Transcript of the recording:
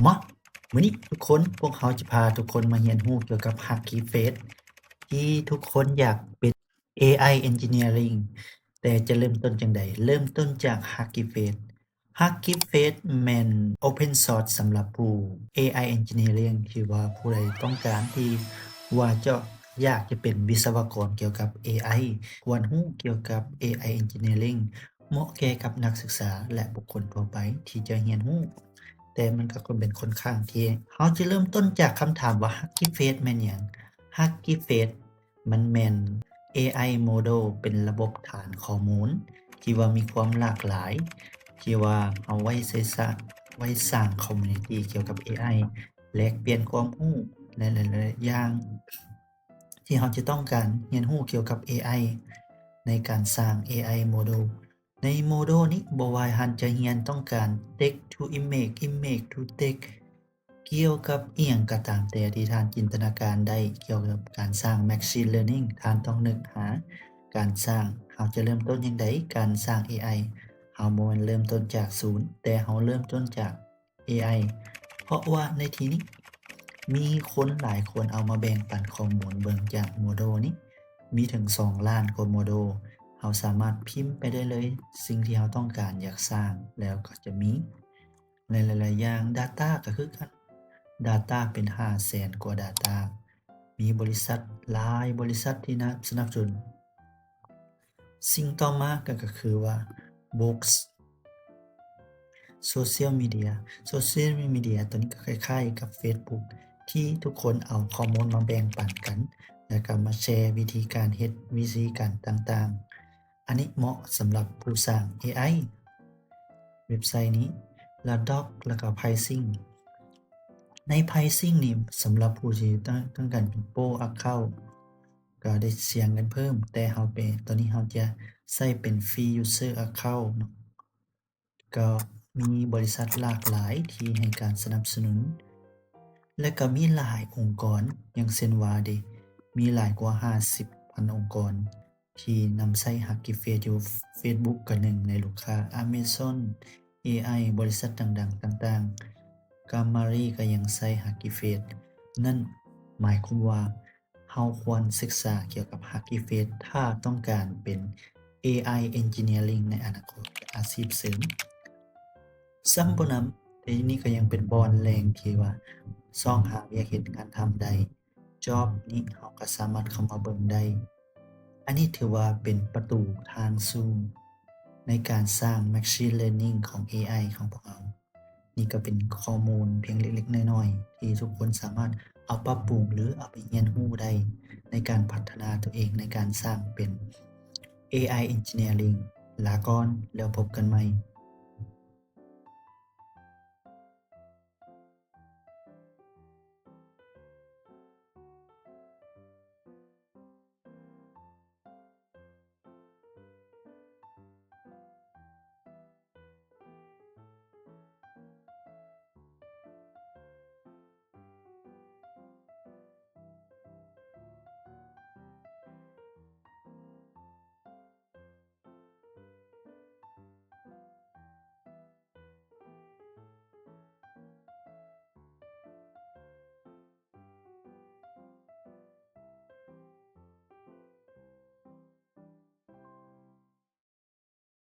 ມາ ມື້ນີ້ທຸກຄົນ ພວກເຮົາຈະພາທຸກຄົນມາຮຽນຮູ້ກ່ຽວກັບ Hugging Face ທີ່ທຸກຄົນຢາກເປັນ ເອໄອ Engineering ແຕ່ຈະເລີ່ມຕົ້ນຈັ່ງໃດ? ເລີ່ມຕົ້ນຈາກ Hugging Face. Hugging Face ແມ່ນ Open Source ສຳລັບຜູ້ ເອໄອ Engineering ທີ່ວ່າຜູ້ໃດຕ້ອງການທີ່ວ່າຈະຢາກຈະເປັນວິສະວະກອນກ່ຽວກັບ ເອໄອ ຄວນຮູ້ກ່ຽວກັບ ເອໄອ Engineering ເໝາະແກ່ກັບນັກສຶກສາ ແລະ ບຸກຄົນທົ່ວໄປທີ່ຈະຮຽນຮູ້, ແຕ່ມັນກໍເປັນຄ່ອນຂ້າງທີ່ ເຮົາຈະເລີ່ມຕົ້ນຈາກຄຳຖາມວ່າ Hugging Face ແມ່ນຫຍັງ? Hugging Face ມັນແມ່ນ ເອໄອ Model ເປັນລະບົບຖານຂໍ້ມູນທີ່ວ່າມີຄວາມຫຼາກຫຼາຍ ທີ່ວ່າເຮົາໄວ້ໃຊ້ສະ ໄວ້ສ້າງ community ກ່ຽວກັບ ເອໄອ ແລກປ່ຽນຄວາມຮູ້ ແລະ ຫຼາຍໆຢ່າງ ທີ່ເຮົາຈະຕ້ອງການຮຽນຮູ້ກ່ຽວກັບ ເອໄອ ໃນການສ້າງ ເອໄອ Model. ໃນ Model ນີ້ ບໍ່ວ່າທ່ານຈະຮຽນຕ້ອງການ Text to Image, Image to Text ກ່ຽວກັບອີ່ຫຍັງກໍຕາມແຕ່ທີ່ທ່ານຈິນຕະນາການໄດ້ກ່ຽວກັບການສ້າງ Machine Learning ທ່ານຕ້ອງນຶກຫາການສ້າງ ເຮົາຈະເລີ່ມຕົ້ນຈັ່ງໃດ ການສ້າງ ເອໄອ ເຮົາບໍ່ແມ່ນເລີ່ມຕົ້ນຈາກສູນ ແຕ່ເຮົາເລີ່ມຕົ້ນຈາກ ເອໄອ ເພາະວ່າໃນທີ່ນີ້ມີຄົນຫຼາຍຄົນເອົາມາແບ່ງປັນຂໍ້ມູນເບິ່ງຈາກ Model ນີ້ ມີເຖິງສອງລ້ານກວ່າ Model ເຮົາສາມາດພິມໄປໄດ້ເລີຍສິ່ງທີ່ເຮົາຕ້ອງການຢາກສ້າງ ແລ້ວກໍຈະມີ ໃນຫຼາຍໆຢ່າງ Data ກໍຄືກັນ Data ເປັນຫ້າແສນກວ່າ Data ມີບໍລິສັດຫຼາຍບໍລິສັດທີ່ນະ ສະໜັບສະໜູນ. ສິ່ງຕໍ່ມາກໍ ກໍຄືວ່າ Books, Social Media. Social Media ຕົວນີ້ກໍຄ້າຍໆກັບ Facebook ທີ່ທຸກຄົນເອົາຂໍ້ມູນມາແບ່ງປັນກັນ ແລ້ວກໍມາແຊວິທີການເຮັດ ວິທີການຕ່າງໆ. ອັນນີ້ເໝາະສຳລັບຜູ້ສ້າງ ເອໄອ ເວັບໄຊນີ້ ລະ Doc ແລ້ວກໍ Pricing. ໃນ Pricing ນີ້ ສຳລັບຜູ້ທີ່ຕ້ອງ ຕ້ອງການເປັນ Pro Account ກໍໄດ້ເສຍເງິນເພີ່ມ ແຕ່ເຮົາເປັນ ຕອນນີ້ເຮົາຈະໃຊ້ເປັນ Free User Account ເນາະ. ກໍມີບໍລິສັດຫຼາກຫຼາຍທີ່ໃຫ້ການສະໜັບສະໜູນ ແລະ ກໍມີຫຼາຍອົງກອນ ຢ່າງເຊັ່ນວ່າເດ ມີຫຼາຍກວ່າຫ້າສິບພັນອົງກອນທີ່ນຳໃຊ້ Hugging Face ຢູ່. Facebook ກໍໜຶ່ງໃນລູກຄ້າ Amazon, ເອໄອ ບໍລິສັດດັງໆຕ່າງໆ Gamari ກໍຍັງໃຊ້ Hugging Face. ນັ້ນໝາຍຄວາມວ່າ ເຮົາຄວນສຶກສາກ່ຽວກັບ Hugging Face ຖ້າຕ້ອງການເປັນ ເອໄອ Engineering ໃນອະນາຄົດ ອາຊີບເສີມ. ຊ້ຳບໍ່ນຳ ທີ່ນີ້ກໍຍັງເປັນບ່ອນແຫຼ່ງທີ່ວ່າຊອກຫາວຽກເຮັດງານທຳໄດ້. Job ນີ້ເຮົາກໍສາມາດເຂົ້າມາເບິ່ງໄດ້. ອັນນີ້ຖືວ່າເປັນປະຕູທາງສູ່ໃນການສ້າງ Machine Learning ຂອງ ເອໄອ ຂອງພວກເຮົາ. ນີ້ກໍເປັນຂໍ້ມູນພຽງເລັກໆນ້ອຍໆ ທີ່ທຸກຄົນສາມາດເອົາປັບປຸງ ຫຼື ເອົາໄປຮຽນຮູ້ໄດ້ ໃນການພັດທະນາຕົວເອງ ໃນການສ້າງເປັນ ເອໄອ Engineering. ລາກ່ອນ ແລ້ວພົບກັນໃໝ່.